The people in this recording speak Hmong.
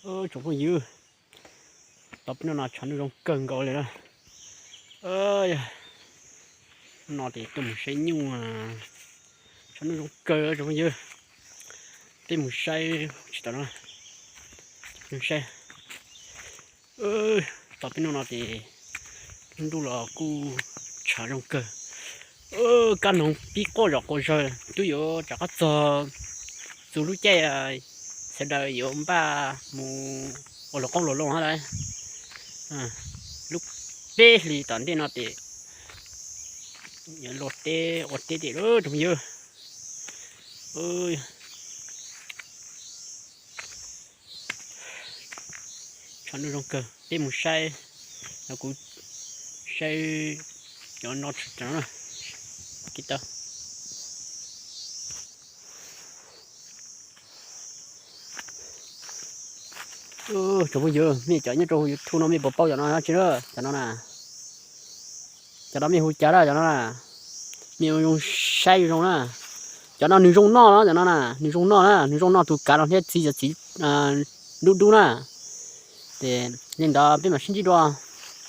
Tsoom phooj ywg, tau peb hnub no tshav ntuj zoo kawg nkaus li na. Yog no ces tuaj mus saib nyuj, tshav ntuj zoo kawg tsoom phooj ywg. Peb mus saib tsis tau no, saib. Tau peb hnub no ces ntuj los kuj tshav zoo kawg. Kab noog pib quaj zom quas zawg, twb yuav rov qab txog txug lub caij sawv daws yuav npaj mus ua luam qoob luam loo lawm. Lub peb hlis tom ntej no ces yuav luaj teb ua teb tiag lauj tsoom phooj ywg. Tshav ntuj zoo kawg, peb mus saib, no kuv saib cov no tsis tau. Tsoom phooj ywg, mej cov nyob rau YouTube no mej puas paub cov no tsi na? Cov no na, cov no mej hu cas na cov no na? Mej zoo saib zoo na. Cov no nws zoo noj no, cov no na nws zoo noj na, nws zoo noj tus kav no thiab txiv cov txiv dub dub na. Ces li ntawd peb mam sib ntsib dua.